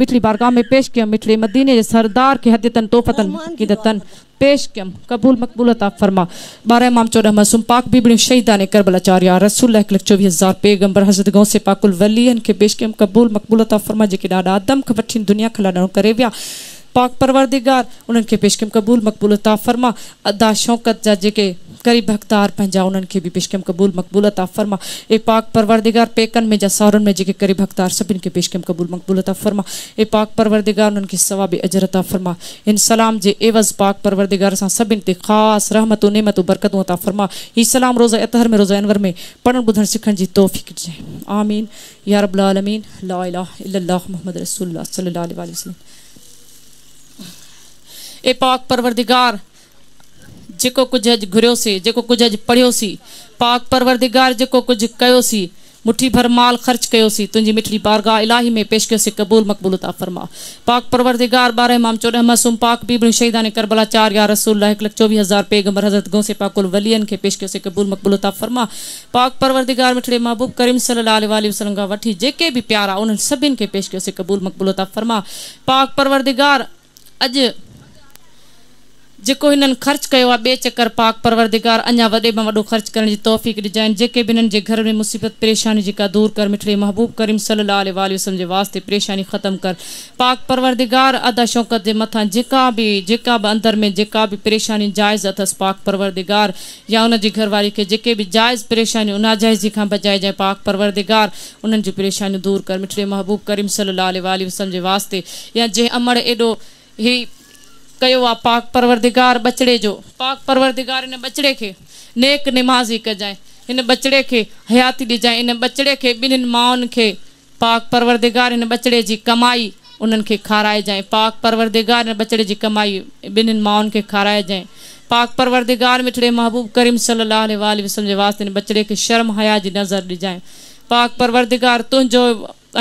مٺڙي بارگاھ ۾ پيش ڪيم مٺڙي مديني جي سردار کي هديتن تحفتن عقيدتن پيش ڪيم قبول مقبول عطا فرما 12 امام 14 معصوم پاڪ بيبڙيون شهيدان ڪربلا چار يا رسول الله 1 لک 24 هزار پيغمبر حضرت غوث پاڪ الولين کي پيش ڪيم قبول مقبول عطا فرما جيڪي ڏاڏا آدم کان وٺي هن دنيا کان لاڏاڻو ڪري ويا پاڪ پروردگار انهن کي پيش ڪيم قبول مقبول عطا فرما ادا شوڪت جا جيڪي قريب حقدار پنهنجا انهن کي به پيش ڪيم قبول مقبول عطا فرما اي پاڪ پروردگار پيڪن ۾ جا ساهرن ۾ جيڪي قريب حقدار سڀن کي پيش ڪيم قبول مقبول عطا فرما اي پاڪ پروردگار انهن کي ثواب اجر عطا فرما هن سلام جي عيوض پاڪ پروردگار اسان سڀن تي خاص رحمتون نعمتون برڪتون عطا فرما هي سلام روضه اطهر ۾ روضه انور ۾ پڙهڻ ٻڌڻ سکڻ جي توفيق ڏجانء آمين يارب العالمين لا اله الا الله محمد رسول الله صلي الله عليه واٰله وسلم اي پاڪ پروردگار جيڪو ڪجهه اڄ گهريوسي، جيڪو ڪجهه اڄ پڙهيوسي، پاڪ پروردگار جيڪو ڪجهه ڪيوسي، مٺي ڀر مال خرچ ڪيوسي، تنهنجي مٺڙي بارگاهه الاهي ۾ پيش ڪيوسي قبول مقبول عطا فرما. پاڪ پروردگار 12 امام 14 معصوم پاڪ بيبڙيون شهيدان ڪربلا چار يا رسول الله 1 لک 24 هزار پيغمبر حضرت غوث پاڪ الولين کي پيش ڪيوسي قبول مقبول عطا فرما. پاڪ پروردگار مٺڙي محبوب ڪريم صلي الله عليه واٰله وسلم کان وٺي جيڪي به پيارا انهن سڀن کي پيش ڪيوسي قبول مقبول عطا فرما. پاڪ پروردگار اڄ جيڪو هنن خرچ ڪيو آهي ٻئي چڪر پاڪ پروردگار اڃا وڏي مان وڏو خرچ ڪرڻ جي توفيق ڏجائين جيڪي به هنن جي گهر ۾ مصيبت پريشاني جيڪا دور ڪر مٺڙي محبوب ڪريم صلي الله عليه واٰله وسلم جي واسطي پريشاني ختم ڪر پاڪ پروردگار ادا شوڪت جي مٿان جيڪا به جيڪا به اندر ۾ جيڪا به پريشاني جائز اٿس پاڪ پروردگار يا ان جي گهر واري کي جيڪي به جائز پريشانيون ناجائزي کان بچائجانء پاڪ پروردگار انهن جون پريشانيون دور ڪر مٺڙي محبوب ڪريم صلي الله عليه واٰله وسلم جي واسطي يا جنهن امڙ ايڏو هي ڪيو آ پاڪ پروردگار ٻچڙي جو پاڪ پروردگار ان ٻچڙي کي نيڪ نمازي ڪجانء هن ٻچڙي کي حياتي ڏجانء ان ٻچڙي کي ٻنهين مائن کي پاڪ پروردگار هن ٻچڙي جي ڪمائي انهن کي کارائجانء پاڪ پروردگار هن ٻچڙي جي ڪمائي ٻنهين مائن کي کارائجانء پاڪ پروردگار مٺڙي محبوب ڪريم صلي الله عليه واٰله وسلم جي واسطي هن ٻچڙي کي شرم حيا جي نظر ڏجانء پاڪ پروردگار تنهنجو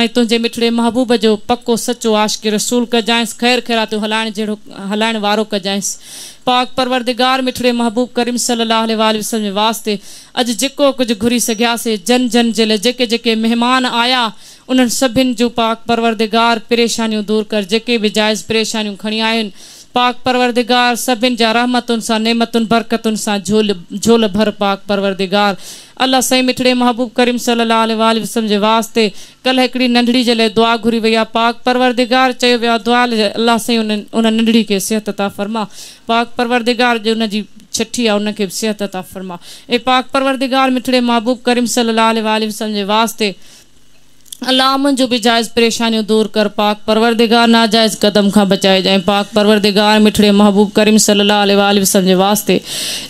۽ تنهنجي مٺڙي محبوب جو پڪو سچو عاشق رسول ڪجانئس خير خيراتون هلائڻ جهڙو هلائڻ وارو ڪجانئس پاڪ پروردگار مٺڙي محبوب ڪريم صلي الله عليه واٰله وسلم جي واسطي اڄ جيڪو ڪجهه گهري سگهياسي جن جن جي لئه جيڪي جيڪي مهمان آيا انهن سڀن جون پاڪ پروردگار پريشانيون دور ڪر جيڪي به جائز پريشانيون کڻي آيا آهن پاڪ پروردگار سڀن جا رحمتن سان نعمتن برڪتن سان جهول جهول ڀر پاڪ پروردگار الله سائين مٺڙي محبوب ڪريم صلي الله عليه واٰله وسلم جي واسطي ڪلهه هڪڙي ننڍڙي جي لئه دعا گهري وئي آ پاڪ پروردگار چيو ويو آ دعا الله سائين ان ننڍڙي کي صحت عطا فرما پاڪ پروردگار جو ان جي ڇٺي آ ان کي به صحت عطا فرما اي پاڪ پروردگار مٺڙي محبوب ڪريم صلي الله عليه واٰله وسلم جي واسطي الله منهنجون به جائز پريشانيون دور ڪر پاڪ پروردگار ناجائز قدم کان بچائجانء پاڪ پروردگار مٺڙي محبوب ڪريم صلي الله عليه واٰله وسلم جي واسطي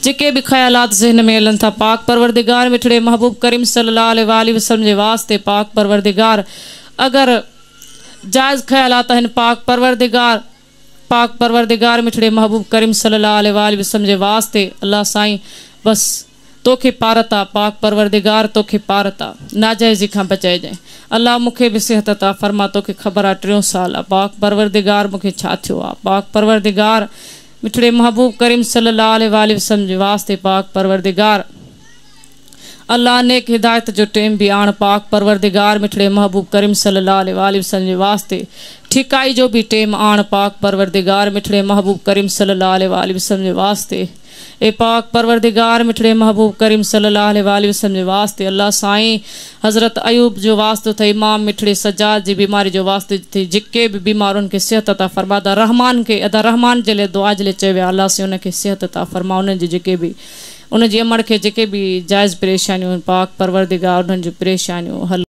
جيڪي به خيالات ذهن ۾ هلن ٿا پاڪ پروردگار مٺڙي محبوب ڪريم صلي الله عليه واٰله وسلم جي واسطي پاڪ پروردگار اگر جائز خيالات آهن پاڪ پروردگار پاڪ پروردگار مٺڙي محبوب ڪريم صلي الله عليه واٰله وسلم جي واسطي الله سائين بس توکي پارت آ پاڪ پروردگار توکي پارت آ ناجائزي کان بچائجانء الله مونکي به صحت عطا فرما توکي خبر آ ٽيون سال آ پاڪ پروردگار مونکي ڇا ٿيو آ پاڪ پروردگار مٺڙي محبوب ڪريم صلي الله عليه واٰله وسلم جي واسطي پاڪ پروردگار الله نيڪ هدايت جو ٽيم به آڻ پاڪ پروردگار مٺڙي محبوب ڪريم صلي الله عليه واٰله وسلم جي واسطي ٺيڪائي جو به ٽيم آڻ پاڪ پروردگار مٺڙي محبوب ڪريم صلي الله عليه واٰله وسلم جي واسطي اي پاڪ پروردگار مٺڙي محبوب ڪريم صلي الله عليه واٰله وسلم جي واسطي الله سائين حضرت ايوب جو واسطو اٿئي امام مٺڙي سجاد جي بيماري جو واسطو اٿئي جيڪي به بيمار انهن کي صحت عطا فرما ادا رحمان کي ادا رحمان جي لئه دعا جي لئه چيو ويو آهي الله سائين ان کي صحت عطا فرما انهن جي جيڪي به ان جي امڙ کي جيڪي به جائز پريشانيون آهن پاڪ پروردگار انهن جون پريشانيون حل.